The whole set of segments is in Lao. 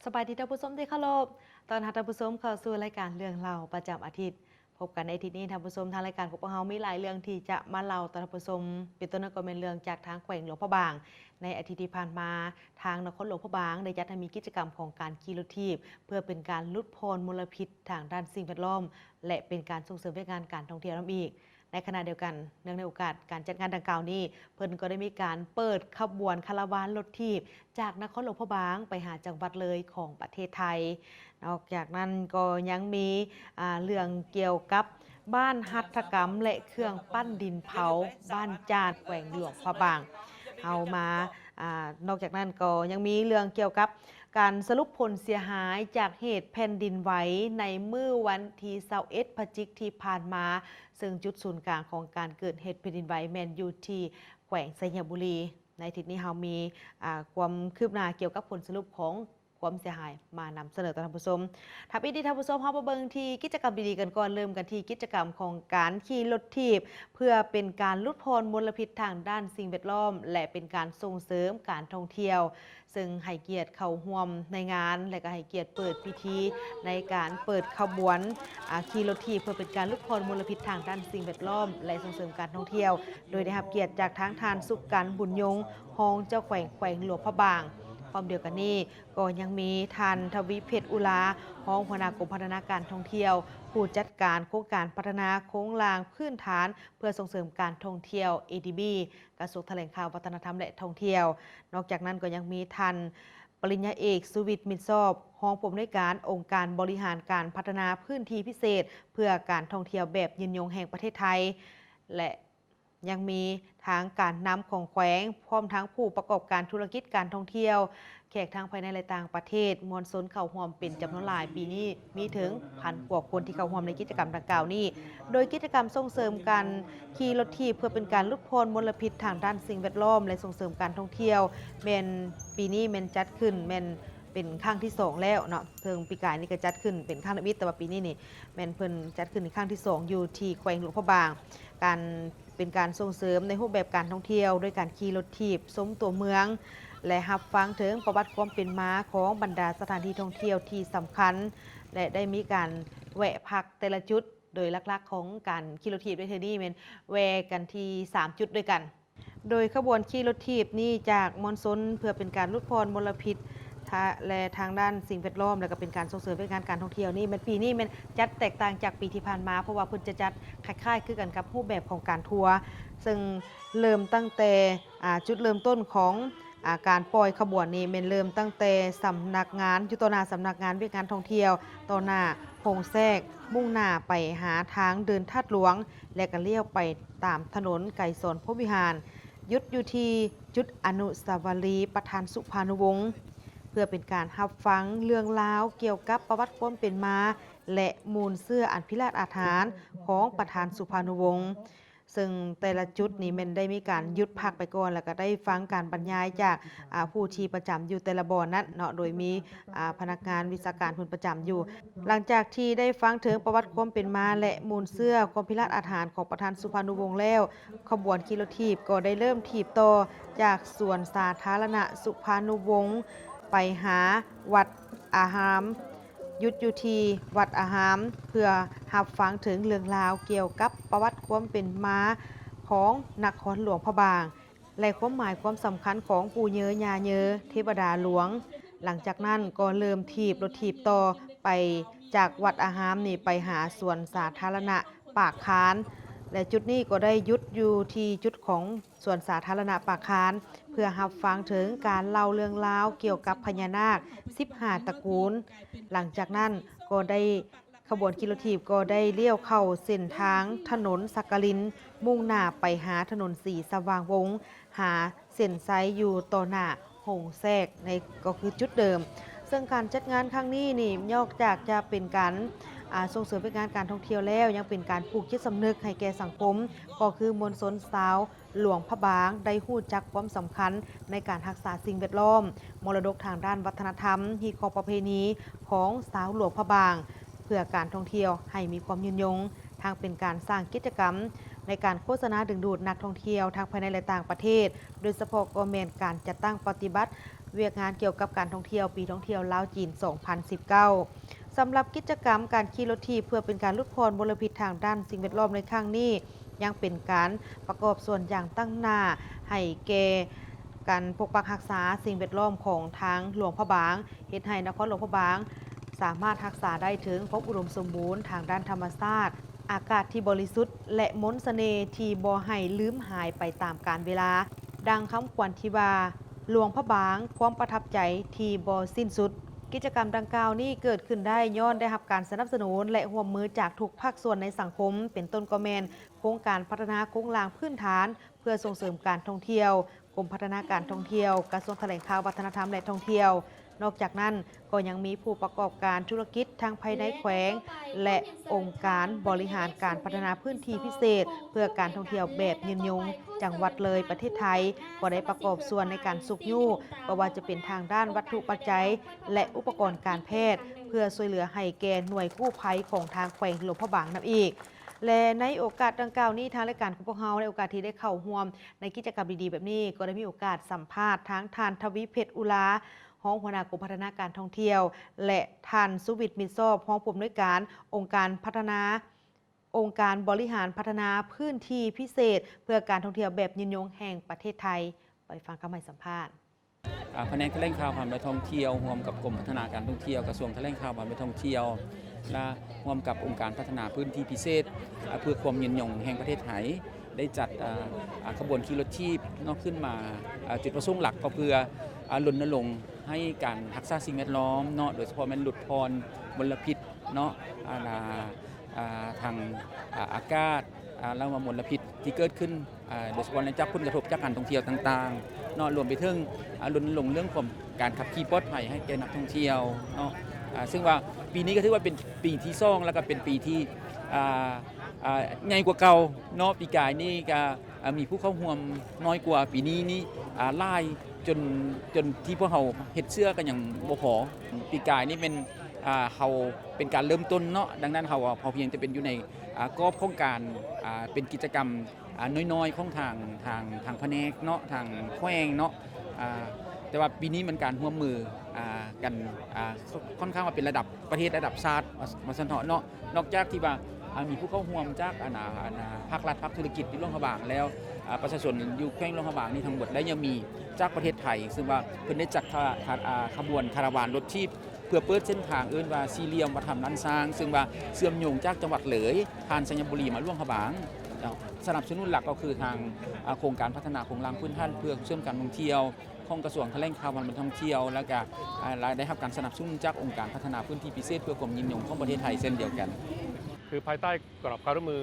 ສະບາຍດີທ່ານຜູ້ຊົມທີ່ເຄົາລົບ, ຕ້ອນຮັບທ່ານຜູ້ຊົມເຂົ້າສູ່ລາຍການເລື່ອງເລົ່າປະຈຳອາທິດ. ພົບກັນໃນອາທິດນີ້ທ່ານຜູ້ຊົມ, ທາງລາຍການຂອງພວກເຮົາມີຫຼາຍເລື່ອງທີ່ຈະມາເລົ່າຕໍ່ທ່ານຜູ້ຊົມ, ເປັນຕົ້ນກໍແມ່ນເລື່ອງຈາກທາງແຂວງຫຼວງພະບາງ. ໃນອາທິດທີ່ຜ່ານມາ, ທາງນະຄອນຫຼວງພະບາງໄດ້ຈັດໃຫ້ມີກິດຈະກຳຂອງການຂີ່ລົດຖີບ ເພື່ອເປັນການຫຼຸດຜ່ອນມົນລະພິດທາງດ້ານສິ່ງແວດລ້ອມ ແລະ ເປັນການສົ່ງເສີມວຽກງານການທ່ອງທ່ຽວນຳອີກ. ໃນຂະນະດຽວກັນ, ເນື່ອງໃນໂອກາດການຈັດງານດັ່ງກ່າວນີ້, ເພິ່ນກໍໄດ້ມີການເປີດຂະບວນຄາລາວານລົດຖີບຈາກນະຄອນຫຼວງພະບາງໄປຫາຈັງຫວັດເລີຍຂອງປະເທດໄທ. ນອກຈາກນັ້ນກໍຍັງມີ, ອາ, ເລື່ອງກ່ຽວກັບບ້ານຫັດຖະກຳ ແລະ ເຄື່ອງປັ້ນດິນເຜົາ ບ້ານຈາດ ແຂວງຫຼວງພະບາງ. ເຮົາມາ, ອາ, ນອກຈາກນັ້ນກໍຍັງມີເລື່ອງກ່ຽວກັບການສະຫຼຸບຜົນເສຍຫາຍຈາກເຫດແຜ່ນດິນໄຫວໃນມື້ວັນທີຊາວເອັດ ພະຈິກທີ່ຜ່ານມາ, ເຊິ່ງຈຸດສູນກາງຂອງການເກີດເຫດແຜ່ນດິນໄຫວແມ່ນຢູ່ທີ່ແຂວງໄຊຍະບູລີ. ໃນອາທິດນີ້ເຮົາມີ, ອາ, ຄວາມຄືບໜ້າກ່ຽວກັບຜົນສະຫຼຸບຂອງຄວາມເສຍຫາຍມານຳສະເໜີຕໍ່ທ່ານຜູ້ຊົມ. ຖ້າປິດນີ້ທ່ານຜູ້ຊົມ, ເຮົາມາເບິ່ງທີ່ກິດຈະກຳດີໆກັນກ່ອນ, ເລີ່ມກັນທີ່ກິດຈະກຳຂອງການຂີ່ລົດຖີບ ເພື່ອເປັນການຫຼຸດຜ່ອນມົນລະພິດທາງດ້ານສິ່ງແວດລ້ອມ ແລະ ເປັນການສົ່ງເສີມການທ່ອງທ່ຽວ. ເຊິ່ງໃຫ້ກຽດເຂົ້າຮ່ວມໃນງານ ແລະ ກໍໃຫ້ກຽດເປີດພິທີໃນການເປີດຂະບວນ, ອາ, ຂີ່ລົດຖີບ ເພື່ອເປັນການຫຼຸດຜ່ອນມົນລະພິດທາງດ້ານສິ່ງແວດລ້ອມ ແລະ ສົ່ງເສີມການທ່ອງທ່ຽວ, ໂດຍໄດ້ຮັບກຽດຈາກທາງທ່ານ ສຸກກັນ ບຸນຍົງ ຮອງເຈົ້າແຂວງ ແຂວງຫຼວງພະບາງ. ພ້ອມດຽວກັນນີ້ກໍຍັງມີທ່ານ ທະວີເພັດ ອຸລາ ຮອງຫົວໜ້າກົມພັດທະນາການທ່ອງທ່ຽວ, ຜູ້ຈັດການໂຄງການພັດທະນາໂຄງລ່າງພື້ນຖານເພື່ອສົ່ງເສີມການທ່ອງທ່ຽວ ເອດີບີ ກະຊວງຖະແຫຼງຂ່າວ ວັດທະນະທຳ ແລະ ທ່ອງທ່ຽວ. ນອກຈາກນັ້ນກໍຍັງມີທ່ານ ປະລິນຍາເອກ ສຸວິດ ມິດຊອບ ຮອງຜູ້ອຳນວຍການອົງການບໍລິຫານການພັດທະນາພື້ນທີ່ພິເສດເພື່ອການທ່ອງທ່ຽວແບບຍືນຍົງແຫ່ງປະເທດໄທ ແລະ ຍັງມີທາງການນຳຂອງແຂວງ ພ້ອມທັງຜູ້ປະກອບການທຸລະກິດການທ່ອງທ່ຽວ, ແຂກທັງພາຍໃນ ແລະ ຕ່າງປະເທດ ມວນຊົນເຂົ້າຮ່ວມເປັນຈຳນວນຫຼາຍ. ປີນີ້ມີເຖິງພັນກວ່າຄົນທີ່ເຂົ້າຮ່ວມໃນກິດຈະກຳດັ່ງກ່າວນີ້, ໂດຍກິດຈະກຳສົ່ງເສີມການຂີ່ລົດຖີບ ເພື່ອເປັນການຫຼຸດຜ່ອນມົນລະພິດທາງດ້ານສິ່ງແວດລ້ອມ ແລະ ສົ່ງເສີມການທ່ອງທ່ຽວ ແມ່ນ ປີນີ້ແມ່ນຈັດຂຶ້ນແມ່ນເປັນຄັ້ງທີສອງແລ້ວເນາະ. ເຊິ່ງປີກາຍນີ້ກໍຈັດຂຶ້ນເປັນຄັ້ງທຳອິດ, ແຕ່ວ່າປີນີ້ນີ້ແມ່ນເພິ່ນຈັດຂຶ້ນຄັ້ງທີສອງຢູ່ທີ່ແຂວງຫຼວງພະບາງ. ການ ເປັນການສົ່ງເສີມໃນຮູບແບບການທ່ອງທ່ຽວ ໂດຍການຂີ່ລົດຖີບຊົມຕົວເມືອງ ແລະ ຮັບຟັງເຖິງປະຫວັດຄວາມເປັນມາຂອງບັນດາສະຖານທີ່ທ່ອງທ່ຽວທີ່ສຳຄັນ ແລະ ໄດ້ມີການແວະພັກແຕ່ລະຈຸດ, ໂດຍຫຼັກໆຂອງການຂີ່ລົດຖີບໃນເທື່ອນີ້ແມ່ນແວ່ກັນທີ່ສາມຈຸດດ້ວຍກັນ. ໂດຍຂະບວນຂີ່ລົດຖີບນີ້ຈາກມວນຊົນ ເພື່ອເປັນການຫຼຸດຜ່ອນມົນລະພິດ ທະ ແລະ ທາງດ້ານສິ່ງແວດລ້ອມ ແລະ ກໍເປັນການສົ່ງເສີມວຽກງານການທ່ອງທ່ຽວນີ້ ແມ່ນປີນີ້ແມ່ນຈັດແຕກຕ່າງຈາກປີທີ່ຜ່ານມາ, ເພາະວ່າເພິ່ນຈະຈັດຄ້າຍໆຄືກັນກັບຮູບແບບຂອງການທົວ, ເຊິ່ງເລີ່ມຕັ້ງແຕ່ ອາ ຈຸດເລີ່ມຕົ້ນຂອງ ອາ ການປ່ອຍຂະບວນນີ້ແມ່ນເລີ່ມຕັ້ງແຕ່ສຳນັກງານ ຢູ່ຕໍ່ໜ້າສຳນັກງານວຽກງານທ່ອງທ່ຽວ, ຕໍ່ໜ້າໂຮງແຊກ, ມຸ່ງໜ້າໄປຫາທາງເດີ່ນທາດຫຼວງ ແລະ ກໍລ້ຽວໄປຕາມຖະໜົນໄກສອນພົມວິຫານ, ຢຸດຢູ່ທີ່ຈຸດອະນຸສາວະລີປະທານສຸພານຸວົງ ເພື່ອເປັນການຮັບຟັງເລື່ອງລາວກ່ຽວກັບປະຫວັດຄວາມເປັນມາ ແລະ ມູນເຊື້ອອັນພິລາດອາດຫານຂອງປະທານສຸພານຸວົງ. ເຊິ່ງແຕ່ລະຈຸດນີ້ແມ່ນໄດ້ມີການຢຸດພັກໄປກ່ອນ ແລ້ວກໍໄດ້ຟັງການບັນຍາຍຈາກ ອາ ຜູ້ທີ່ປະຈຳຢູ່ແຕ່ລະບ່ອນນັ້ນເນາະ, ໂດຍມີ ອາ ພະນັກງານວິຊາການເພິ່ນປະຈຳຢູ່. ຫຼັງຈາກທີ່ໄດ້ຟັງເຖິງປະຫວັດຄວາມເປັນມາ ແລະ ມູນເຊື້ອຄວາມພິລາດອາດຫານຂອງປະທານສຸພານຸວົງແລ້ວ, ຂະບວນຂີ່ລົດຖີບກໍໄດ້ເລີ່ມຖີບຕໍ່ຈາກສວນສາທາລະນະສຸພານຸວົງໄປຫາວັດອາຮາມ, ຢຸດຢູ່ທີ່ວັດອາຮາມ ເພື່ອຮັບຟັງເຖິງເລື່ອງລາວກ່ຽວກັບປະຫວັດຄວາມເປັນມາຂອງນະຄອນຫຼວງພະບາງ ແລະ ຄວາມໝາຍຄວາມສຳຄັນຂອງປູ່ເຍີຍ່າເຍີ ເທວະດາຫຼວງ. ຫຼັງຈາກນັ້ນກໍເລີ່ມຖີບລົດຖີບຕໍ່ໄປຈາກວັດອາຮາມນີ້ໄປຫາສວນສາທາລະນະປາກຄານ ແລະ ຈຸດນີ້ກໍໄດ້ຢຸດຢູ່ທີ່ຈຸດຂອງສວນສາທາລະນະປາກຄານ ເພື່ອຮັບຟັງເຖິງການເລົ່າເລື່ອງລາວກ່ຽວກັບພະຍານາກສິບຫ້າຕະກູນ. ຫຼັງຈາກນັ້ນກໍໄດ້ ຂະບວນຂີ່ລົດຖີບກໍໄດ້ລ້ຽວເຂົ້າເສັ້ນທາງຖະໜົນສັກກະລິນ, ມຸ່ງໜ້າໄປຫາຖະໜົນສີສະຫວ່າງວົງ, ຫາເສັ້ນໄຊຢູ່ຕໍ່ໜ້າໂຮງແຊກ, ໃນ ກໍຄືຈຸດເດີມ. ເຊິ່ງການຈັດງານຄັ້ງນີ້ນີ້ ນອກຈາກຈະເປັນການ, ອາ, ສົ່ງເສີມວຽກງານການທ່ອງທ່ຽວແລ້ວ, ຍັງເປັນການປູກຈິດສຳນຶກໃຫ້ແກ່ສັງຄົມ, ກໍຄືມວນຊົນຊາວ ຫຼວງພະບາງໄດ້ຮູ້ຈັກຄວາມສຳຄັນໃນການຮັກສາສິ່ງແວດລ້ອມ, ມໍລະດົກທາງດ້ານວັດທະນະທຳ, ຮີດຄອງປະເພນີຂອງຊາວຫຼວງພະບາງ, ເພື່ອການທ່ອງທ່ຽວໃຫ້ມີຄວາມຍືນຍົງ, ທັງເປັນການສ້າງກິດຈະກຳ ໃນການໂຄສະນາດຶງດູດນັກທ່ອງທ່ຽວທັງພາຍໃນ ແລະ ຕ່າງປະເທດ, ໂດຍສະເພາະກໍແມ່ນການຈັດຕັ້ງປະຕິບັດວຽກງານກ່ຽວກັບການທ່ອງທ່ຽວ ປີທ່ອງທ່ຽວລາວ-ຈີນ ສອງພັນສິບເກົ້າ. ສຳລັບກິດຈະກຳການຂີ່ລົດຖີບເພື່ອເປັນການຫຼຸດຜ່ອນມົນລະພິດທາງດ້ານສິ່ງແວດລ້ອມໃນຄັ້ງນີ້ ຍັງເປັນການປະກອບສ່ວນຢ່າງຕັ້ງໜ້າໃຫ້ແກ່ການປົກປັກຮັກສາສິ່ງແວດລ້ອມຂອງທາງຫຼວງພະບາງ, ເຮັດໃຫ້ນະຄອນຫຼວງພະບາງສາມາດຮັກສາໄດ້ເຖິງຄວາມອຸດົມສົມບູນທາງດ້ານທຳມະຊາດ, ອາກາດທີ່ບໍລິສຸດ ແລະ ມົນສະເໜ່ທີ່ບໍ່ໃຫ້ລືມຫາຍໄປຕາມການເວລາ. ດັ່ງຄຳຂວັນທີ່ວ່າ ຫຼວງພະບາງ, ຄວາມປະທັບໃຈທີ່ບໍ່ສິ້ນສຸດ. ກິດຈະກຳດັ່ງກ່າວນີ້ເກີດຂຶ້ນໄດ້ຍ້ອນໄດ້ຮັບການສະໜັບສະໜູນ ແລະ ຮ່ວມມືຈາກທຸກພາກສ່ວນໃນສັງຄົມ, ເປັນຕົ້ນກໍແມ່ນໂຄງການພັດທະນາໂຄງລ່າງພື້ນຖານເພື່ອສົ່ງເສີມການທ່ອງທ່ຽວ, ກົມພັດທະນາການທ່ອງທ່ຽວ, ກະຊວງຖະແຫຼງຂ່າວ, ວັດທະນະທຳ ແລະ ທ່ອງທ່ຽວ. ນອກຈາກນັ້ນ, ກໍຍັງມີຜູ້ປະກອບການທຸລະກິດທັງພາຍໃນແຂວງ ແລະ ອົງການບໍລິຫານການພັດທະນາພື້ນທີ່ພິເສດເພື່ອການທ່ອງທ່ຽວແບບຍືນຍົງ ຈັງຫວັດເລີຍ ປະເທດໄທ ກໍໄດ້ປະກອບສ່ວນໃນການຊຸກຍູ້ ບໍ່ວ່າຈະເປັນທາງດ້ານວັດຖຸປັດໄຈ ແລະ ອຸປະກອນການແພດ ເພື່ອຊ່ວຍເຫຼືອໃຫ້ແກ່ໜ່ວຍກູ້ໄພຂອງທາງແຂວງຫຼວງພະບາງນຳອີກ. ແລະ ໃນໂອກາດດັ່ງກ່າວນີ້, ທາງລາຍການຂອງພວກເຮົາ ໃນໂອກາດທີ່ໄດ້ເຂົ້າຮ່ວມໃນກິດຈະກຳດີໆແບບນີ້, ກໍໄດ້ມີໂອກາດສຳພາດທັງທ່ານ ທະວີເພັດ ອຸລາ ຮອງຫົວໜ້າກົມພັດທະນາການທ່ອງທ່ຽວ ແລະ ທ່ານ ສຸວິດ ມິດຊອບ ຮອງຜູ້ອຳນວຍການອົງການພັດທະນາ ອົງການບໍລິຫານພັດທະນາພື້ນທີ່ພິເສດເພື່ອການທ່ອງທ່ຽວແບບຍືນຍົງແຫ່ງປະເທດໄທ. ໄປຟັງຄຳໃຫ້ສຳພາດ. ອາ ພະແນກຖະແຫຼງຂ່າວ ພາ ແລະ ທ່ອງທ່ຽວ ຮ່ວມກັບກົມພັດທະນາການທ່ອງທ່ຽວ ກະຊວງຖະແຫຼງຂ່າວ ພາ ແລະ ທ່ອງທ່ຽວ ແລະ ຮ່ວມກັບອົງການພັດທະນາພື້ນທີ່ພິເສດ ອາ ເພື່ອຄວາມຍືນຍົງແຫ່ງປະເທດໄທ ໄດ້ຈັດ ອາ ອາ ຂະບວນຂີ່ລົດຖີບເນາະ ຂຶ້ນມາ ອາ ຈຸດປະສົງຫຼັກກໍເພື່ອ ອາ ລົນນະລົງໃຫ້ການຮັກສາສິ່ງແວດລ້ອມເນາະ ໂດຍສະເພາະແມ່ນຫຼຸດຜ່ອນມົນລະພິດເນາະ ອາ ອາ ທາງ ອາ ອາກາດ ອາ ແລ້ວວ່າມົນລະພິດທີ່ເກີດຂຶ້ນ ອາ ໂດຍສະເພາະໃນຈາກຜົນກະທົບຈາກການທ່ອງທ່ຽວຕ່າງໆເນາະ ລວມໄປເຖິງ ອາ ລົນນະລົງເລື່ອງຂອງການຂັບຂີ່ປອດໄພໃຫ້ແກ່ນັກທ່ອງທ່ຽວເນາະ ອາ ເຊິ່ງວ່າປີນີ້ກໍຖືວ່າເປັນປີທີສອງ ແລ້ວກໍເປັນປີທີ່ ອາ ອາ ໃຫຍ່ກວ່າເກົ່າເນາະ ປີກາຍນີ້ກໍ ອາ ມີຜູ້ເຂົ້າຮ່ວມນ້ອຍກວ່າ ປີນີ້ນີ້ ອາ ຫຼາຍຈົນ ຈົນທີ່ພວກເຮົາເຮັດເສື້ອກໍຍັງບໍ່ພໍ ປີກາຍນີ້ແມ່ນ ອາ ເຮົາເປັນການເລີ່ມຕົ້ນເນາະ ດັ່ງນັ້ນເຮົາ ເຮົາພຽງແຕ່ເປັນຢູ່ໃນ ອາ ກອບຂອງການ ອາ ເປັນກິດຈະກຳ ອາ ນ້ອຍໆຂອງທາງ ທາງ ທາງພະແນກເນາະ ທາງແຂວງເນາະ ອາ ແຕ່ວ່າປີນີ້ມັນການຮ່ວມມື ອາ ກັນ ອາ ຄ່ອນຂ້າງວ່າເປັນລະດັບປະເທດ ລະດັບຊາດ ວ່າ ວ່າຊັ້ນເຖາະເນາະ ນອກຈາກທີ່ວ່າ ອາ ມີຜູ້ເຂົ້າຮ່ວມຈາກ ອັນ ອາ ອັນ ອາ ພາກລັດ ພາກທຸລະກິດຢູ່ຫຼວງພະບາງແລ້ວ ອາ ປະຊາຊົນຢູ່ແຂວງຫຼວງພະບາງນີ້ທັງໝົດ ແລະ ຍັງມີຈາກປະເທດໄທ ເຊິ່ງວ່າເພິ່ນໄດ້ຈັດ ຄະ ຄະ ອາ ຂະບວນຄາລາວານລົດຖີບ ເພື່ອເປີດເສັ້ນທາງເອີ້ນວ່າສີ່ຫຼ່ຽມວັດທະນະທຳລ້ານຊ້າງ ເຊິ່ງວ່າເຊື່ອມໂຍງຈາກຈັງຫວັດເລີຍ ຜ່ານໄຊຍະບູລີມາຫຼວງພະບາງເນາະ ສະໜັບສະໜູນຫຼັກກໍຄືທາງ ອາ ໂຄງການພັດທະນາໂຄງລ່າງພື້ນຖານເພື່ອສົ່ງເສີມການທ່ອງທ່ຽວ ຂອງກະຊວງຖະແຫຼງຂ່າວ ພາ ແລະ ທ່ອງທ່ຽວ ແລ້ວກະ ອາ ໄດ້ຮັບການສະໜັບສະໜູນຈາກອົງການພັດທະນາພື້ນທີ່ພິເສດເພື່ອຄວາມຍືນຍົງຂອງປະເທດໄທເຊັ່ນດຽວກັນ. ຄືພາຍໃຕ້ກรอบความร่วมมื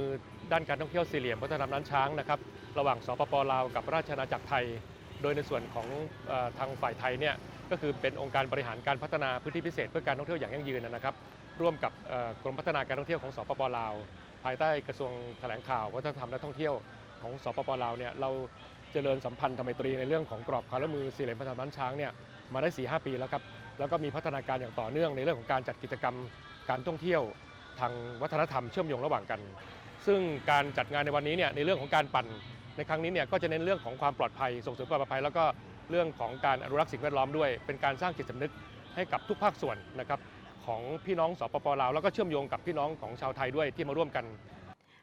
อด้านการท่องเที่ยวสี่เหลี่ยมวัฒนธรรมล้านช้างนะครับ ระหว่าง สปป ลาว กับราชอาณาจักรไทย โดยในส่วนของ เอ่อ ทางฝ่ายไทยเนี่ย ก็คือเป็นองค์การบริหารการพัฒนาพื้นที่พิเศษเพื่อการท่องเที่ยวอย่างยั่งยืนนะครับ ร่วมกับ เอ่อ กรมพัฒนาการท่องเที่ยวของ สปป ลาว ภายใต้กระทรวงแถลงข่าว วัฒนธรรม และท่องเที่ยวของ สปป ลาว เนี่ย เราเจริญสัมพันธไมตรีในเรื่องของกรอบความร่วมมือสี่เหลี่ยมพัฒนาล้านช้างเนี่ย มาได้สี่ห้าปีแล้วครับ แล้วก็มีพัฒนาการอย่างต่อเนื่องในเรื่องของการจัดกิจกรรมการท่องเที่ยวทางวัฒนธรรมเชื่อมโยงระหว่างกัน ซึ่งการจัดงานในวันนี้เนี่ย ในเรื่องของการปั่นในครั้งนี้เนี่ย ก็จะเน้นเรื่องของความปลอดภัย ส่งเสริมความปลอดภัย แล้วก็เรื่องของการอนุรักษ์สิ่งแวดล้อมด้วย เป็นการสร้างจิตสำนึกให้กับทุกภาคส่วนนะครับ ของพี่น้อง สปป ลาว แล้วก็เชื่อมโยงกับพี่น้องของชาวไทยด้วยที่มาร่วมกัน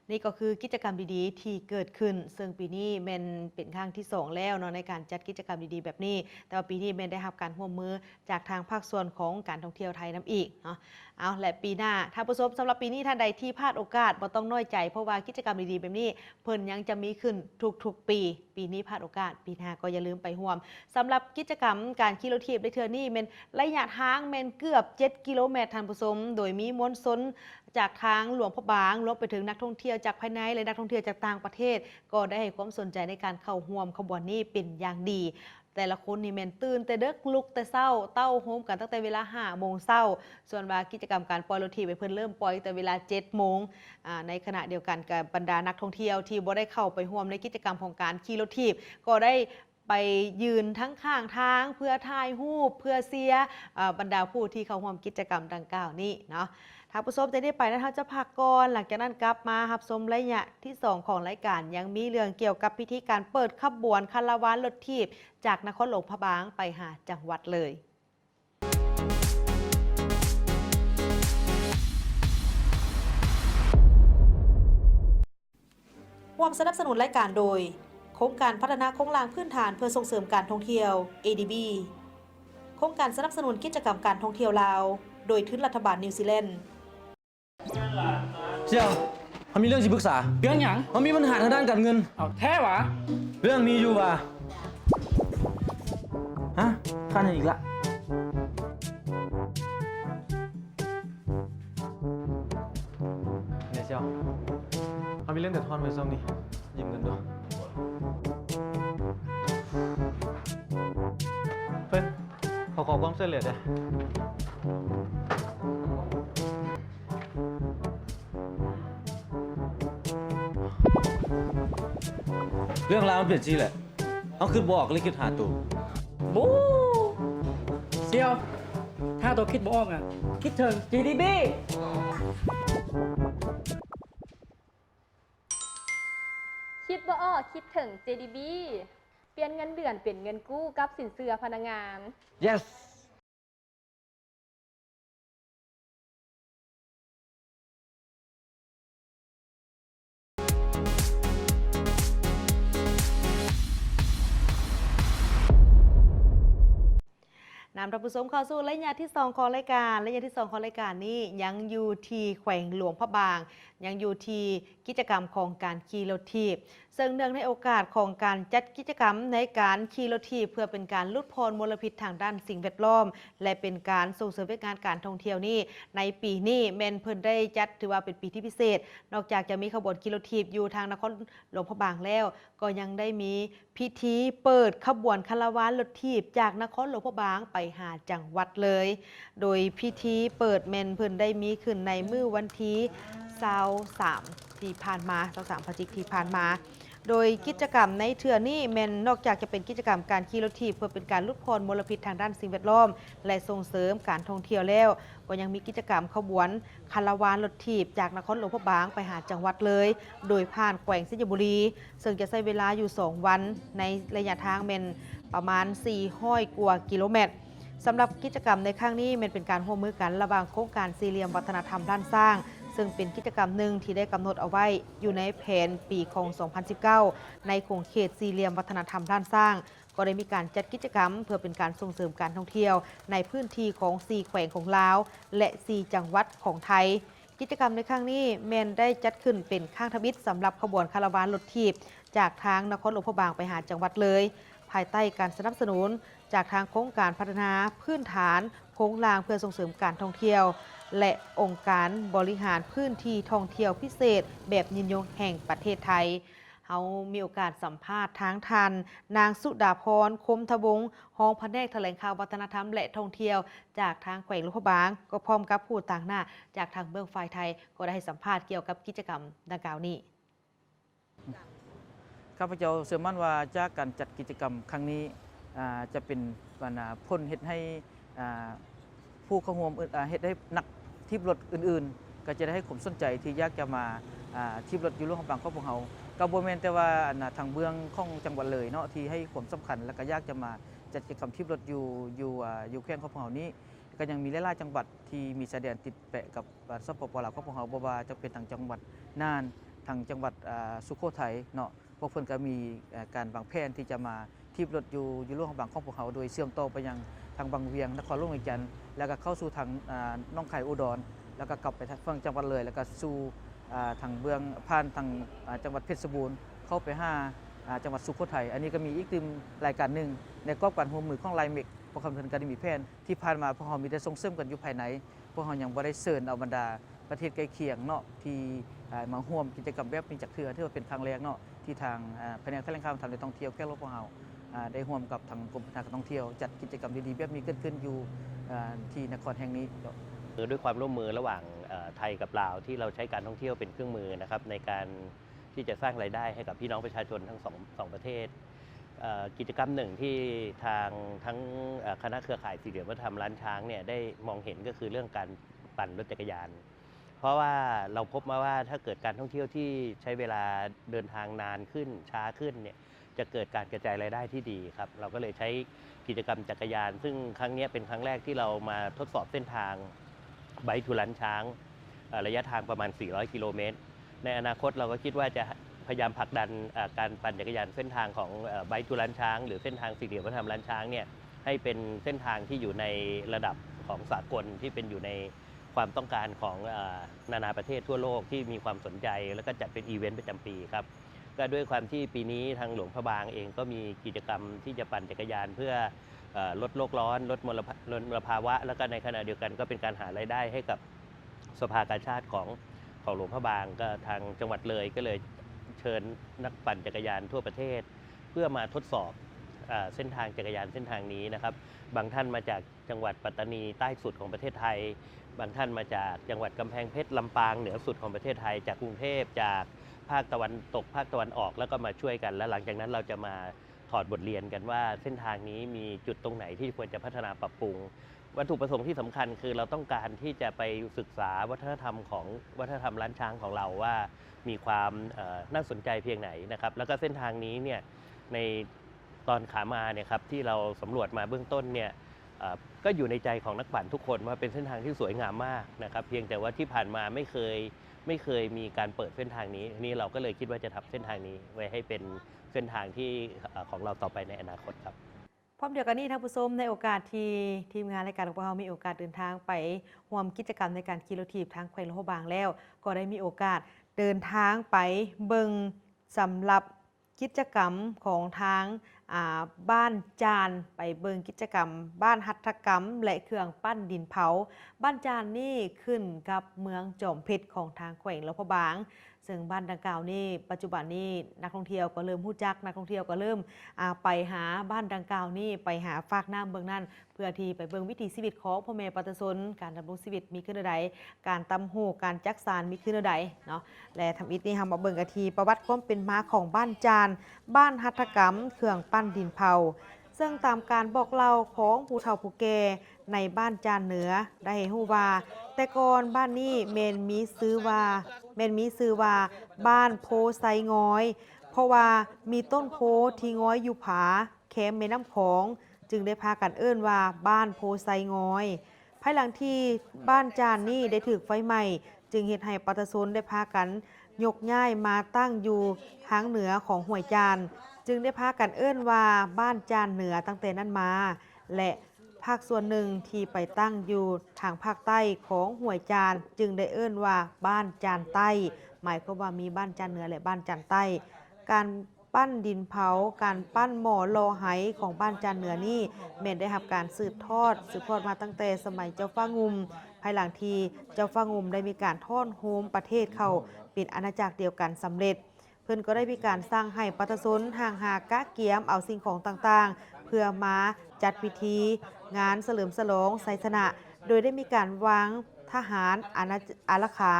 ນີ້ກໍຄືກິດຈະກຳດີໆທີ່ເກີດຂຶ້ນ ເຊິ່ງປີນີ້ແມ່ນເປັນຄັ້ງທີສອງແລ້ວເນາະ ໃນການຈັດກິດຈະກຳດີໆແບບນີ້, ແຕ່ວ່າປີນີ້ແມ່ນໄດ້ຮັບການຮ່ວມມືຈາກທາງພາກສ່ວນຂອງການທ່ອງທ່ຽວໄທນຳອີກເນາະ. ເອົາ ແລະ ປີໜ້າ ທ່ານຜູ້ຊົມ, ສຳລັບປີນີ້ທ່ານໃດທີ່ພາດໂອກາດ ບໍ່ຕ້ອງນ້ອຍໃຈ, ເພາະວ່າກິດຈະກຳດີໆແບບນີ້ ເພິ່ນຍັງຈະມີຂຶ້ນທຸກໆປີ. ປີນີ້ພາດໂອກາດ, ປີໜ້າກໍຢ່າລືມໄປຮ່ວມ. ສຳລັບກິດຈະກຳການຂີ່ລົດຖີບໃນເທື່ອນີ້ ແມ່ນໄລຍະທາງແມ່ນເກືອບເຈັດກິໂລແມັດ, ທ່ານຜູ້ຊົມ, ໂດຍມີມວນຊົນ ຈາກທາງຫຼວງພະບາງ, ລວມໄປເຖິງນັກທ່ອງທ່ຽວຈາກພາຍໃນ ແລະ ນັກທ່ອງທ່ຽວຈາກຕ່າງປະເທດ ກໍໄດ້ໃຫ້ຄວາມສົນໃຈໃນການເຂົ້າຮ່ວມຂະບວນນີ້ເປັນຢ່າງດີ. ແຕ່ລະຄົນນີ້ແມ່ນຕື່ນແຕ່ເດິກ, ລຸກແຕ່ເຊົ້າ, ເຕົ້າໂຮມກັນຕັ້ງແຕ່ເວລາຫ້າໂມງເຊົ້າ. ສ່ວນວ່າກິດຈະກຳການປ່ອຍລົດຖີບ ໃຫ້ເພິ່ນເລີ່ມປ່ອຍຕັ້ງແຕ່ເວລາເຈັດໂມງ. ອາ ໃນຂະນະດຽວກັນ, ກັບບັນດານັກທ່ອງທ່ຽວທີ່ບໍ່ໄດ້ເຂົ້າໄປຮ່ວມໃນກິດຈະກຳຂອງການຂີ່ລົດຖີບ ກໍໄດ້ ໄປຢືນທັງຂ້າງທາງເພື່ອຖ່າຍຮູບ, ເພື່ອເຊຍ ເອີ ບັນດາຜູ້ທີ່ເຂົ້າຮ່ວມກິດຈະກຳດັ່ງກ່າວນີ້ເນາະ. ທ່ານຜູ້ຊົມ ຈາກນີ້ໄປນັ້ນ ເຮົາຈະພັກກ່ອນ, ຫຼັງຈາກນັ້ນກັບມາຮັບຊົມໄລຍະທີສອງຂອງລາຍການ, ຍັງມີເລື່ອງກ່ຽວກັບພິທີການເປີດຂະບວນຄາລາວານລົດຖີບ ຈາກນະຄອນຫຼວງພະບາງໄປຫາຈັງຫວັດເລີຍ. ຮ່ວມສະໜັບສະໜູນລາຍການໂດຍ ໂຄງການພັດທະນາໂຄງລ່າງພື້ນຖານເພື່ອສົ່ງເສີມການທ່ອງທ່ຽວ ເອດີບີ, ໂຄງການສະໜັບສະໜູນກິດຈະກຳການທ່ອງທ່ຽວລາວ ໂດຍທຶນລັດຖະບານນິວຊີແລນ. ສ່ຽວ, ເຮົາມີເລື່ອງຊິປຶກສາ. ເລື່ອງຫຍັງ? ເຮົາມີບັນຫາທາງດ້ານການເງິນ. ເອົາ ແທ້ຫວາ? ເລື່ອງມີຢູ່ວ່າ. ຮະ? ຄັນຫຍັງອີກລະ? ເດຊຽວ, ເຮົາມີເລື່ອງເດືອດຮ້ອນເມື່ອຊ່ວງນີ້, ຢືມເງິນດູ. ເພິ່ນ, ຂໍ ຂໍຄວາມຊ່ວຍເຫຼືອເດີ້. ເລື່ອງລາວມັນເປັນຈັ່ງຊີ້ແຫຼະ. ເຮົາຄິດບໍ່ອອກ ກໍເລີຍຄິດຫາໂຕ. ບູ! ສ່ຽວ, ຖ້າໂຕຄິດບໍ່ອອກນະ, ຄິດເຖິງ ເຈດີບີ. ຄິດບໍ່ອອກ ຄິດເຖິງ ເຈດີບີ. ປ່ຽນເງິນເດືອນເປັນເງິນກູ້ກັບສິນເຊື່ອພະນັກງານ. Yes! ນຳທ່ານຜູ້ຊົມເຂົ້າສູ່ໄລຍະທີສອງຂອງລາຍການ. ໄລຍະທີສອງຂອງລາຍການນີ້ຍັງຢູ່ທີ່ແຂວງຫຼວງພະບາງ, ຍັງຢູ່ທີ່ ກິດຈະກຳຂອງການຂີ່ລົດຖີບ, ເຊິ່ງເນື່ອງໃນໂອກາດຂອງການຈັດກິດຈະກຳໃນການຂີ່ລົດຖີບ ເພື່ອເປັນການຫຼຸດຜ່ອນມົນລະພິດທາງດ້ານສິ່ງແວດລ້ອມ ແລະ ເປັນການສົ່ງເສີມວຽກງານການທ່ອງທ່ຽວນີ້, ໃນປີນີ້ແມ່ນເພິ່ນໄດ້ຈັດ ຖືວ່າເປັນປີທີ່ພິເສດ, ນອກຈາກຈະມີຂະບວນຂີ່ລົດຖີບຢູ່ທາງນະຄອນຫຼວງພະບາງແລ້ວ, ກໍຍັງໄດ້ມີ ພິທີເປີດຂະບວນຄາລາວານລົດຖີບຈາກນະຄອນຫຼວງພະບາງໄປຫາຈັງຫວັດເລີຍ. ໂດຍພິທີເປີດແມ່ນເພິ່ນໄດ້ມີຂຶ້ນໃນມື້ວັນທີຊາວສາມທີ່ຜ່ານມາ, ຊາວສາມພະຈິກທີ່ຜ່ານມາ. ໂດຍກິດຈະກຳໃນເທື່ອນີ້ແມ່ນນອກຈາກຈະເປັນກິດຈະກຳການຂີ່ລົດຖີບເພື່ອເປັນການຫຼຸດຜ່ອນມົນລະພິດທາງດ້ານສິ່ງແວດລ້ອມ ແລະ ສົ່ງເສີມການທ່ອງທ່ຽວແລ້ວ, ກໍຍັງມີກິດຈະກຳຂະບວນ ຄາລາວານລົດຖີບຈາກນະຄອນຫຼວງພະບາງໄປຫາຈັງຫວັດເລີຍ ໂດຍຜ່ານແຂວງໄຊຍະບູລີ, ເຊິ່ງຈະໃຊ້ເວລາຢູ່ສອງວັນ, ໃນໄລຍະທາງແມ່ນປະມານສີ່ຮ້ອຍກວ່າກິໂລແມັດ. ສຳລັບກິດຈະກຳໃນຄັ້ງນີ້ແມ່ນເປັນການຮ່ວມມືກັນລະຫວ່າງໂຄງການສີ່ຫຼ່ຽມວັດທະນະທຳລ້ານຊ້າງ, ເຊິ່ງເປັນກິດຈະກຳໜຶ່ງທີ່ໄດ້ກຳນົດເອົາໄວ້ຢູ່ໃນແຜນປີຂອງສອງພັນສິບເກົ້າ ໃນຂົງເຂດສີ່ຫຼ່ຽມວັດທະນະທຳລ້ານຊ້າງ. ກໍໄດ້ມີການຈັດກິດຈະກຳເພື່ອເປັນການສົ່ງເສີມການທ່ອງທ່ຽວໃນພື້ນທີ່ຂອງສີ່ແຂວງຂອງລາວ ແລະ ສີ່ຈັງຫວັດຂອງໄທ. ກິດຈະກຳໃນຄັ້ງນີ້ແມ່ນໄດ້ຈັດຂຶ້ນເປັນຄັ້ງທຳອິດສຳລັບຂະບວນຄາລາວານລົດຖີບຈາກທາງນະຄອນຫຼວງພະບາງໄປຫາຈັງຫວັດເລີຍ, ພາຍໃຕ້ການສະໜັບສະໜູນຈາກທາງໂຄງການພັດທະນາພື້ນຖານໂຄງລ່າງເພື່ອສົ່ງເສີມການທ່ອງທ່ຽວ ແລະ ອົງການບໍລິຫານພື້ນທີ່ທ່ອງທ່ຽວພິເສດແບບຍືນຍົງແຫ່ງປະເທດໄທ. ເຮົາມີໂອກາດສຳພາດທາງທ່ານນາງ ສຸດາພອນ ຄົມທະວົງ ຮອງພະແນກຖະແຫຼງຂ່າວວັດທະນະທຳ ແລະ ທ່ອງທ່ຽວ ຈາກທາງແຂວງຫຼວງພະບາງ, ກໍພ້ອມກັບຜູ້ຕາງໜ້າຈາກທາງເບື້ອງຝ່າຍໄທ ກໍໄດ້ໃຫ້ສຳພາດກ່ຽວກັບກິດຈະກຳດັ່ງກ່າວນີ້. ຂ້າພະເຈົ້າເຊື່ອໝັ້ນວ່າຈາກການຈັດກິດຈະກຳຄັ້ງນີ້ ອາ ຈະເປັນ ອັນ ອາ ຜົນເຮັດໃຫ້ ອາ ຜູ້ເຂົ້າຮ່ວມ ອາ ເຮັດໃຫ້ນັກຖີບລົດອື່ນໆ ກໍຈະໄດ້ໃຫ້ຄວາມສົນໃຈທີ່ຢາກຈະມາ ອາ ຖີບລົດຢູ່ຫຼວງພະບາງຂອງພວກເຮົາ. ກໍບໍ່ແມ່ນແຕ່ວ່າ ອັນ ທາງເບື້ອງຂອງຈັງຫວັດເລີຍເນາະ ທີ່ໃຫ້ຄວາມສຳຄັນ ແລ້ວກໍຢາກຈະມາຈັດກິດຈະກຳຖີບລົດຢູ່ ຢູ່ ອາ ຢູ່ແຂວງຂອງພວກເຮົານີ້, ກໍຍັງມີຫຼາຍໆຈັງຫວັດທີ່ມີຊາຍແດນຕິດແປະກັບ ອາ ສປປ ລາວຂອງພວກເຮົາ, ບໍ່ວ່າຈະເປັນທາງຈັງຫວັດນ່ານ, ທາງຈັງຫວັດ ອາ ສຸໂຂໄທເນາະ. ພວກເພິ່ນກໍມີ ເອີ ການວາງແຜນທີ່ຈະມາຖີບລົດຢູ່ ຢູ່ຫຼວງພະບາງຂອງພວກເຮົາ ໂດຍເຊື່ອມຕໍ່ໄປຍັງທາງວັງວຽງ, ນະຄອນຫຼວງວຽງຈັນ, ແລ້ວກໍເຂົ້າສູ່ທາງ ອາ ໜອງຄາຍ ອຸດອນ, ແລ້ວກໍກັບໄປທາງຝັ່ງຈັງຫວັດເລີຍ, ແລ້ວກໍສູ່ ອາ ທາງເບື້ອງ ຜ່ານທາງ ອາ ຈັງຫວັດເພັດສະບູນ ເຂົ້າໄປຫາ ອາ ຈັງຫວັດສຸໂຂໄທ. ອັນນີ້ກໍມີອີກຕື່ມລາຍການໜຶ່ງໃນກອບການຮ່ວມມືຂອງ LIMEX. ພວກເພິ່ນກໍໄດ້ມີແຜນ, ທີ່ຜ່ານມາພວກເຮົາມີແຕ່ສົ່ງເສີມກັນຢູ່ພາຍໃນ, ພວກເຮົາຍັງບໍ່ໄດ້ເຊີນເອົາບັນດາ ປະເທດໃກ້ຄຽງເນາະ ທີ່ ເອີ ມາຮ່ວມກິດຈະກຳແບບນີ້ຈັກເທື່ອ, ຖືວ່າເປັນຄັ້ງແລກເນາະ ທີ່ທາງ ເອີ ພະແນກຖະແຫຼງຂ່າວ ທຳ ແລະ ທ່ອງທ່ຽວແຂວງຫຼວງພະບາງ ເຮົາ ເອີ ໄດ້ຮ່ວມກັບທາງກົມພັດທະນາການທ່ອງທ່ຽວ ຈັດກິດຈະກຳດີໆແບບນີ້ເກີດຂຶ້ນຢູ່ ເອີ ທີ່ນະຄອນແຫ່ງນີ້ເນາະ. ด้วยความร่วมมือระหว่าง เอ่อ ไทยกับลาว ที่เราใช้การท่องเที่ยวเป็นเครื่องมือนะครับ ในการที่จะสร้างรายได้ให้กับพี่น้องประชาชนทั้งสอง สองประเทศ เอ่อ กิจกรรมหนึ่งที่ทางทั้ง เอ่อ คณะเครือข่ายสี่เหลี่ยมวัฒนธรรมล้านช้างเนี่ยได้มองเห็นก็คือเรื่องการปั่นรถจักรยาน เพราะว่าเราพบมาว่าถ้าเกิดการท่องเที่ยวที่ใช้เวลาเดินทางนานขึ้น ช้าขึ้นเนี่ย จะเกิดการกระจายรายได้ที่ดีครับ เราก็เลยใช้กิจกรรมจักรยาน ซึ่งครั้งเนี้ยเป็นครั้งแรกที่เรามาทดสอบเส้นทาง Bike to Lunch ช้าง เอ่อ ระยะทางประมาณ สี่ร้อย กิโลเมตร ในอนาคตเราก็คิดว่าจะพยายามผลักดัน เอ่อ การปั่นจักรยานเส้นทางของ เอ่อ Bike to Lunch ช้าง หรือเส้นทางสี่เหลี่ยมวัฒนธรรมล้านช้างเนี่ย ให้เป็นเส้นทางที่อยู่ในระดับของสากล ที่เป็นอยู่ในความต้องการของ เอ่อ นานาประเทศทั่วโลกที่มีความสนใจ แล้วก็จัดเป็นอีเวนต์ประจำปีครับ ก็ด้วยความที่ปีนี้ทางหลวงพระบางเองก็มีกิจกรรมที่จะปั่นจักรยานเพื่อ เอ่อ ลดโลกร้อน ลดมลภะ- ลดมลภาวะ แล้วก็ในขณะเดียวกันก็เป็นการหารายได้ให้กับสภากาชาดของ ของหลวงพระบาง ก็ทางจังหวัดเลยก็เลยเชิญนักปั่นจักรยานทั่วประเทศ เพื่อมาทดสอบ เอ่อ เส้นทางจักรยานเส้นทางนี้นะครับ บางท่านมาจากจังหวัดปัตตานีใต้สุดของประเทศไทย บางท่านมาจากจังหวัดกำแพงเพชร ลำปางเหนือสุดของประเทศไทย จากกรุงเทพฯ จากภาคตะวันตก ภาคตะวันออก แล้วก็มาช่วยกัน แล้วหลังจากนั้นเราจะมาถอดบทเรียนกันว่าเส้นทางนี้มีจุดตรงไหนที่ควรจะพัฒนาปรับปรุง วัตถุประสงค์ที่สำคัญคือเราต้องการที่จะไปศึกษาวัฒนธรรมของ วัฒนธรรมล้านช้างของเราว่ามีความ เอ่อ น่าสนใจเพียงไหนนะครับ แล้วก็เส้นทางนี้เนี่ย ในตอนขามาเนี่ยครับ ที่เราสำรวจมาเบื้องต้นเนี่ย เอ่อ ก็อยู่ในใจของนักปั่นทุกคนว่าเป็นเส้นทางที่สวยงามมากนะครับ เพียงแต่ว่าที่ผ่านมาไม่เคย ไม่เคยมีการเปิดเส้นทางนี้ ทีนี้เราก็เลยคิดว่าจะทำเส้นทางนี้ไว้ให้เป็นเส้นทางที่ เอ่อ ของเราต่อไปในอนาคตครับ พร้อมเดียวกันนี้ ท่านผู้ชม ในโอกาสที่ทีมงานรายการของพวกเรามีโอกาสเดินทางไปร่วมกิจกรรมในการขี่รถถีบทางแขวงหลวงพระบางแล้ว ก็ได้มีโอกาสเดินทางไปเบิ่งสำหรับกิจกรรมของทาง อ่า บ้านจาน ไปเบิ่งกิจกรรมบ้านหัตถกรรม และเครื่องปั้นดินเผา บ้านจานนี่ขึ้นกับเมืองจอมเพชรของทางแขวงหลวงพระบาง ซึ่งบ้านดังกล่าวนี้ปัจจุบันนี้นักท่องเที่ยวก็เริ่มรู้จัก นักท่องเที่ยวก็เริ่ม อ่า ไปหาบ้านดังกล่าวนี้ ไปหาฟากน้ำเบิ่งนั่น เพื่อที่ไปเบิ่งวิถีชีวิตของพ่อแม่ประชาชน การดำรงชีวิตมีขึ้นแนวใด การตำหูก การจักสานมีขึ้นแนวใดเนาะ และทำอิดนี้เรามาเบิ่งกันที่ประวัติความเป็นมาของบ้านจาน บ้านหัตถกรรม เครื่องปั้นดินเผา ซึ่งตามการบอกเล่าของผู้เฒ่าผู้แก่ในบ้านจานเหนือได้ให้รู้ว่า แต่ก่อนบ้านนี้แม่นมีชื่อว่า แม่นมีชื่อว่าบ้านโพไซงอย เพราะว่ามีต้นโพที่งอยอยู่ผาแคมแม่น้ำของ จึงได้พากันเอิ้นว่าบ้านโพไซงอย ภายหลังที่บ้านจานนี้ได้ถูกไฟไหม้ จึงเฮ็ดให้ประชาชนได้พากันยกย้ายมาตั้งอยู่ทางเหนือของห้วยจาน จึงได้พากันเอิ้นว่าบ้านจานเหนือตั้งแต่นั้นมา และภาคส่วนหนึ่งที่ไปตั้งอยู่ทางภาคใต้ของห้วยจาน จึงได้เอิ้นว่าบ้านจานใต้ หมายความว่ามีบ้านจานเหนือและบ้านจานใต้ การ ปั้นดินเผา การปั้นหม้อหล่อไหของบ้านจานเหนือนี้ แม่นได้รับการสืบทอด สืบทอดมาตั้งแต่สมัยเจ้าฟ้างุ่ม ภายหลังที่เจ้าฟ้างุ่มได้มีการต้อนโฮมประเทศเข้าเป็นอาณาจักรเดียวกันสำเร็จ เพิ่นก็ได้มีการสั่งให้ประชาชนห้างหากะเกียมเอาสิ่งของต่างๆ เพื่อมาจัดพิธีงานเฉลิมฉลองชัยชนะ โดยได้มีการวางทหารอาณา- อารักขา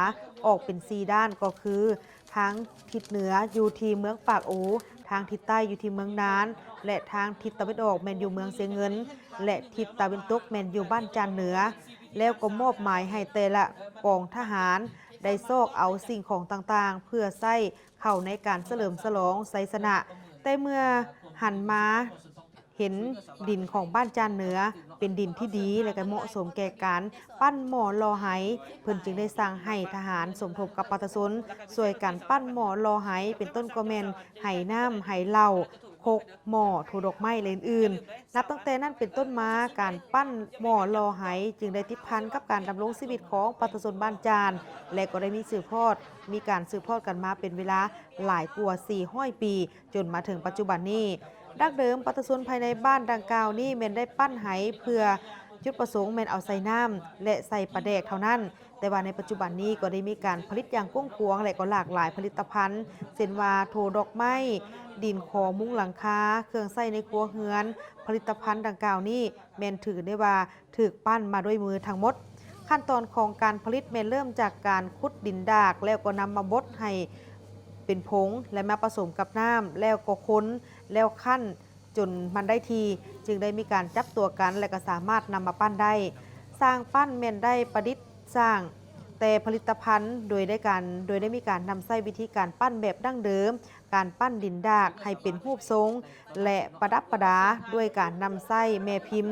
ออกเป็นสี่ด้าน ก็คือ ทางทิศเหนืออยู่ที่เมืองปากอู ทางทิศใต้อยู่ที่เมืองนาน และทางทิศตะวันออกแม่นอยู่เมืองเชียงเงิน และทิศตะวันตกแม่นอยู่บ้านจานเหนือ แล้วก็มอบหมายให้แต่ละกองทหารได้ซอกเอาสิ่งของต่างๆ เพื่อใช้เข้าในการเฉลิมฉลองชัยชนะ แต่เมื่อหันมา เห็นดินของบ้านจานเหนือเป็นดินที่ดี และก็เหมาะสมแก่การปั้นหม้อหล่อไห เพิ่นจึงได้สั่งให้ทหารสมทบกับประชาชน ช่วยกันปั้นหม้อหล่อไห เป็นต้นก็แม่นไหน้ำ ไหเหล้า ครก หม้อ โถดอกไม้ และอื่นๆ นับตั้งแต่นั้นเป็นต้นมา การปั้นหม้อหล่อไหจึงได้ติดพันกับการดำรงชีวิตของประชาชนบ้านจาน และก็ได้มีสืบทอด มีการสืบทอดกันมาเป็นเวลาหลายกว่าสี่ร้อยปี จนมาถึงปัจจุบันนี้ ดั้งเดิมประชาชนภายในบ้านดังกล่าวนี้แม่นได้ปั้นไหเพื่อจุดประสงค์แม่นเอาใส่น้ำและใส่ปลาแดกเท่านั้น แต่ว่าในปัจจุบันนี้ก็ได้มีการผลิตอย่างกว้างขวาง และก็หลากหลายผลิตภัณฑ์ เช่นว่าโถดอกไม้ ดินขอมุงหลังคา เครื่องใช้ในครัวเรือน ผลิตภัณฑ์ดังกล่าวนี้แม่นถือได้ว่า ถูกปั้นมาด้วยมือทั้งหมด ขั้นตอนของการผลิตแม่นเริ่มจากการขุดดินดาก แล้วก็นำมาบดให้เป็นผง และมาผสมกับน้ำ แล้วก็คน แล้วคั้นจนมันได้ที่ จึงได้มีการจับตัวกัน และก็สามารถนำมาปั้นได้ ช่างปั้นแม่นได้ประดิษฐ์สร้าง ແຕ່ຜະລິດຕະພັນໂດຍໄດ້ການ ໂດຍໄດ້ມີການນຳໃຊ້ວິທີການປັ້ນແບບດັ້ງເດີມ, ການປັ້ນດິນດາກໃຫ້ເປັນຮູບຊົງ ແລະ ປະດັບປະດາດ້ວຍການນຳໃຊ້ແມ່ພິມ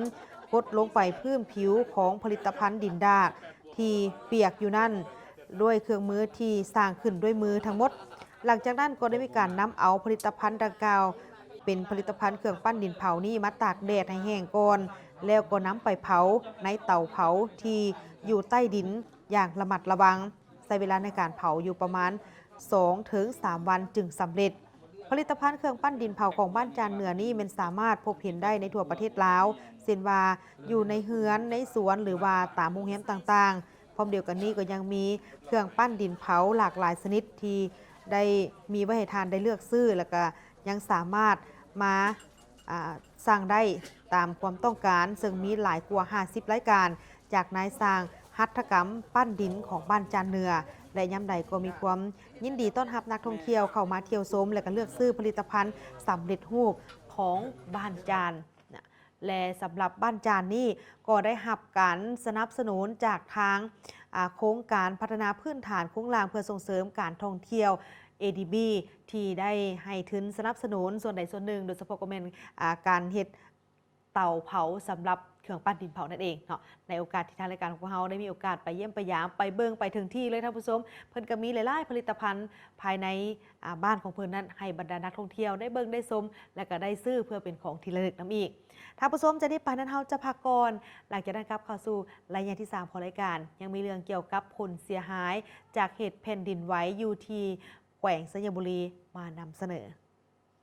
ກົດລົງໄປພື້ນຜິວຂອງຜະລິດຕະພັນດິນດາກທີ່ປຽກຢູ່ນັ້ນ ດ້ວຍເຄື່ອງມືທີ່ສ້າງຂຶ້ນດ້ວຍມືທັງໝົດ. ຫຼັງຈາກນັ້ນກໍໄດ້ມີການນຳເອົາຜະລິດຕະພັນດັ່ງກ່າວ ເປັນຜະລິດຕະພັນເຄື່ອງປັ້ນດິນເຜົານີ້ມາຕາກແດດໃຫ້ແຫ້ງກ່ອນ ແລ້ວກໍນຳໄປເຜົາໃນເຕົາເຜົາທີ່ຢູ່ໃຕ້ດິນຢ່າງລະມັດລະວັງ, ໃຊ້ເວລາໃນການເຜົາຢູ່ປະມານສອງເຖິງສາມວັນຈຶ່ງສຳເລັດ. ຜະລິດຕະພັນເຄື່ອງປັ້ນດິນເຜົາຂອງບ້ານຈານເໜືອນີ້ແມ່ນສາມາດພົບເຫັນໄດ້ໃນທົ່ວປະເທດລາວ ເຊັ່ນວ່າຢູ່ໃນເຮືອນ, ໃນສວນ ຫຼືວ່າຕາມໂຮງແຮມຕ່າງໆ. ພ້ອມດຽວກັນນີ້ກໍຍັງມີເຄື່ອງປັ້ນດິນເຜົາຫຼາກຫຼາຍຊະນິດທີ່ໄດ້ມີໄວ້ໃຫ້ທ່ານໄດ້ເລືອກຊື້ ແລ້ວກໍຍັງສາມາດມາ ອ່າ ສັ່ງໄດ້ຕາມຄວາມຕ້ອງການ, ເຊິ່ງມີຫຼາຍກວ່າຫ້າສິບລາຍການ ຈາກນາຍຊ່າງຫັດຖະກຳປັ້ນດິນຂອງບ້ານຈານເໜືອ ແລະ ຍາມໃດກໍມີຄວາມຍິນດີຕ້ອນຮັບນັກທ່ອງທ່ຽວເຂົ້າມາທ່ຽວຊົມ ແລະ ກໍເລືອກຊື້ຜະລິດຕະພັນສຳເລັດຮູບຂອງບ້ານຈານນະ. ແລະ ສຳລັບບ້ານຈານນີ້ກໍໄດ້ຮັບການສະໜັບສະໜູນຈາກທາງ ອ່າ ໂຄງການພັດທະນາພື້ນຖານໂຄງລ່າງເພື່ອສົ່ງເສີມການທ່ອງທ່ຽວ ເອດີບີ ທີ່ໄດ້ໃຫ້ທຶນສະໜັບສະໜູນສ່ວນໃດສ່ວນໜຶ່ງ, ໂດຍສະເພາະກໍແມ່ນ ອ່າ ການເຮັດເຕົາເຜົາສຳລັບເຄື່ອງປັ້ນດິນເຜົານັ້ນເອງເນາະ. ໃນໂອກາດທີ່ທາງລາຍການຂອງເຮົາໄດ້ມີໂອກາດໄປຢ້ຽມໄປຢາມ, ໄປເບິ່ງໄປເຖິງທີ່ເລີຍທ່ານຜູ້ຊົມ, ເພິ່ນກໍມີຫຼາຍໆຜະລິດຕະພັນພາຍໃນ ອ່າ ບ້ານຂອງເພິ່ນນັ້ນ ໃຫ້ບັນດານັກທ່ອງທ່ຽວໄດ້ເບິ່ງໄດ້ຊົມ ແລະ ກໍໄດ້ຊື້ເພື່ອເປັນຂອງທີ່ລະລຶກນຳອີກ. ທ່ານຜູ້ຊົມ, ຈາກນີ້ໄປນັ້ນເຮົາຈະພັກກ່ອນ, ຫຼັງຈາກນັ້ນກັບເຂົ້າສູ່ໄລຍະທີສາມຂອງລາຍການ ຍັງມີເລື່ອງກ່ຽວກັບຜົນເສຍຫາຍຈາກເຫດແຜ່ນດິນໄຫວຢູ່ທີ່ແຂວງໄຊຍະບູລີມານຳສະເໜີ.